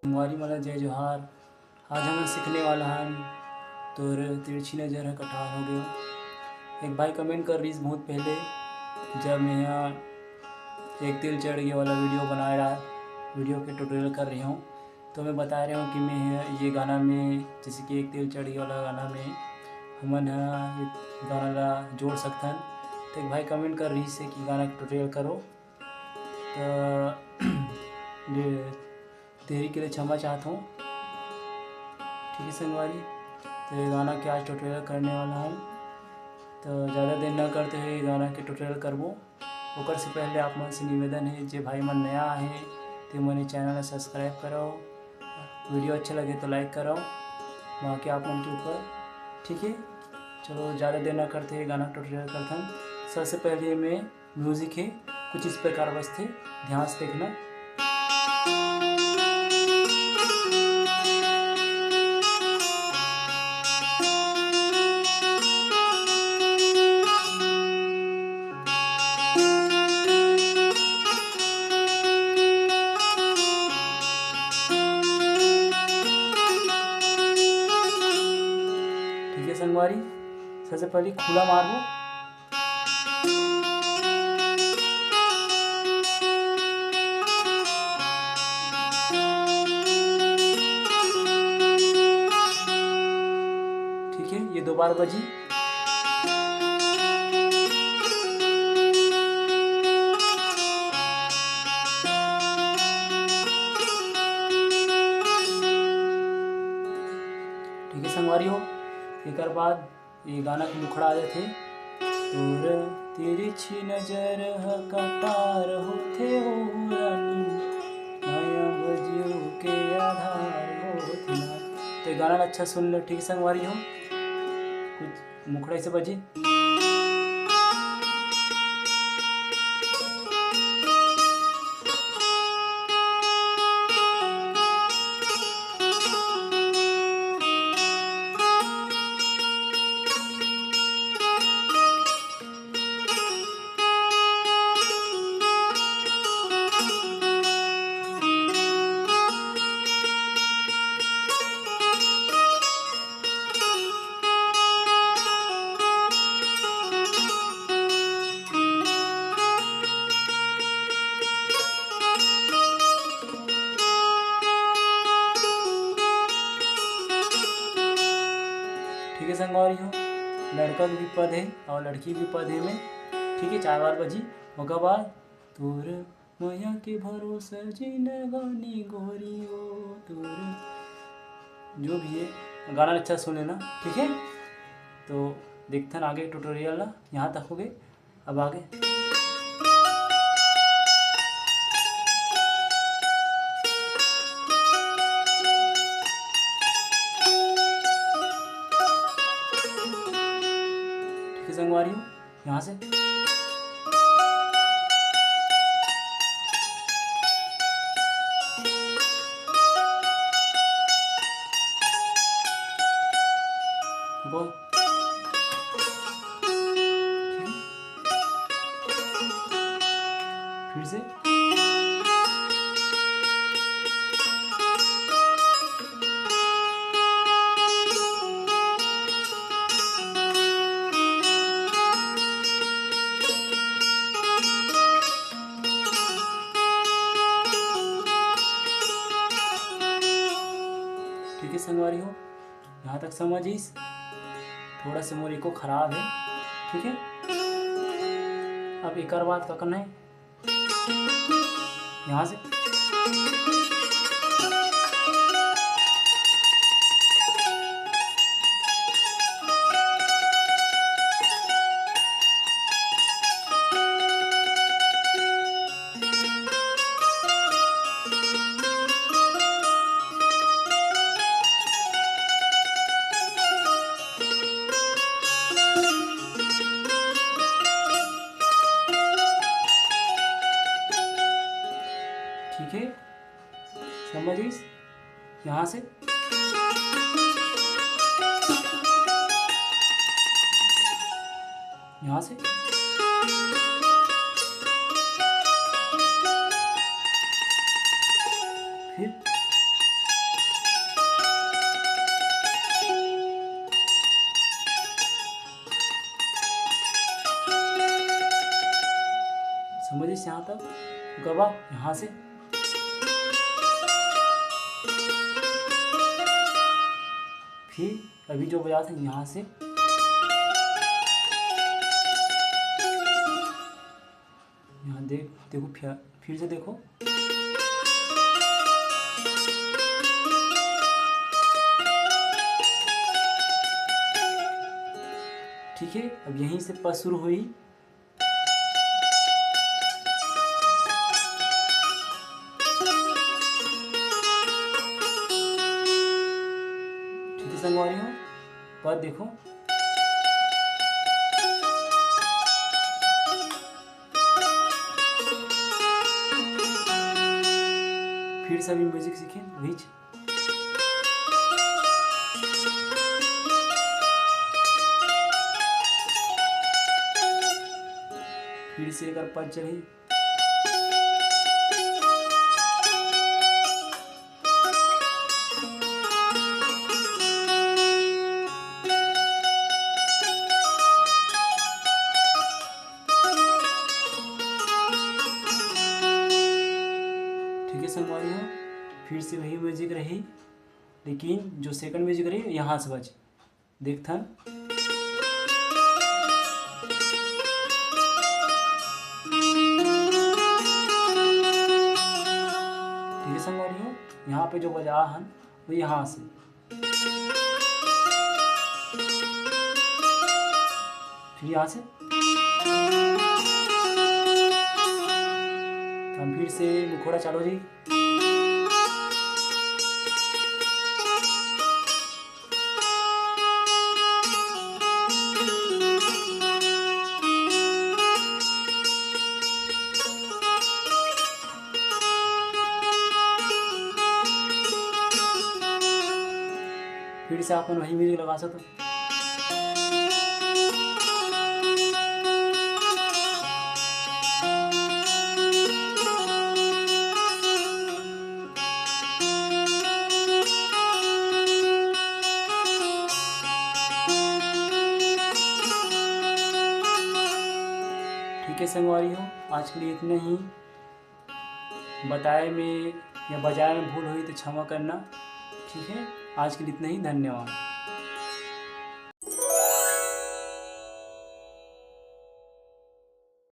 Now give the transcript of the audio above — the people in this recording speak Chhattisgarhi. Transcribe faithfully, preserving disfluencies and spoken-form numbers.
संगवारी मन ला जय जोहार। आज हमन सीखने वाला हन तोर तिरछी नजर ह कटार हो गयो। एक भाई कमेंट कर रहीस बहुत पहले, जब मैं ह एक तेल चढ़ गए वाला वीडियो बनाए रहा, वीडियो के ट्यूटोरियल कर रही हूँ, तो मैं बता रही हूँ कि मैं ह ये गाना में, जैसे कि एक तेल चढ़ गए वाला गाना में हमन ह ये गाना ला जोड़ सकथन। तो एक भाई कमेंट कर रहीस हे कि गाना के ट्यूटोरियल करो, तो ये देरी के लिए क्षमा चाहत हूँ। ठीक है संगवारी, तो ये गाना के आज ट्यूटोरियल करने वाला हन, तो ज़्यादा देर न करते हुए ये गाना के ट्यूटोरियल करबो। ओकर से पहले आप मन से निवेदन है, जे भाई मन नया आहे, ते मन ये चैनल ला सब्सक्राइब करो, वीडियो अच्छा लगे तो लाइक करो, बाकी आप मन के ऊपर। ठीक है, चलो ज़्यादा देर न करते हुए गाना ट्यूटोरियल करथन। सबसे पहले मैं म्यूजिक है, कुछ इस प्रकार बजथे, ध्यान से देखना। ठीक है संगवारी, सबसे पहले खुला मारबो। ठीक है, ये दो बार बजी। ठीक है संगवारी हो, एक बाद ये गाना के मुखड़ा आ जाथे, तोर तिरछी नजर ह कटार होथे हो रानी, माया बजियो के आधार होथे ना। तो ये गाना ला अच्छा सुन लो, ठीक संगवारी हो। कुछ मुखड़ा ऐसे बजे। ठीक है संगवारी हो, लड़का के भी पद है और लड़की भी पद है में। ठीक है, चार बार बजी, ओकर बाद तोर मया के भरोसा जिनगानी गोरी हो तोर, जो भी है गाना अच्छा सुन लेना। ठीक है, तो देखथन आगे ट्यूटोरियल ला, यहाँ तक हो गए। अब आगे ठीक है संगवारी हो, यहाँ से बोल। फिर से। ठीक है संगवारी हो, यहाँ तक समझ इस। थोड़ा सा मोर इको खराब है, ठीक है। अब एक बात का करना है, यहाँ से ठीक है, समझ इस। यहाँ से, यहाँ से, फिर इस यहाँ तक, ओकर बाद यहाँ से फिर अभी जो बजात हे यहाँ से, यहाँ देख, देखो, फिर, फिर से देखो। ठीक है, अब यहीं से प शुरू हुई। ठीक है संगवारी हो, पर देखो, फिर से अभी म्यूजिक सीखे, वही चीज। फिर से एक बार पद चढ़ी। ठीक है संगवारी हो, फिर से वही म्यूजिक रही, लेकिन जो सेकंड म्यूजिक रही, यहाँ से बज देखथन। ठीक है संगवारी हो, यहाँ पे जो बजा हन, वो यहाँ से, फिर यहाँ से हम फिर से मुखड़ा चालू जी। फिर से आप मन वही म्यूजिक लगा सकते हो। ठीक है संगवारी हो, आज के लिए इतना ही। बताए में या बजाए में भूल हुई तो क्षमा करना। ठीक है, आज के लिए इतना ही, धन्यवाद।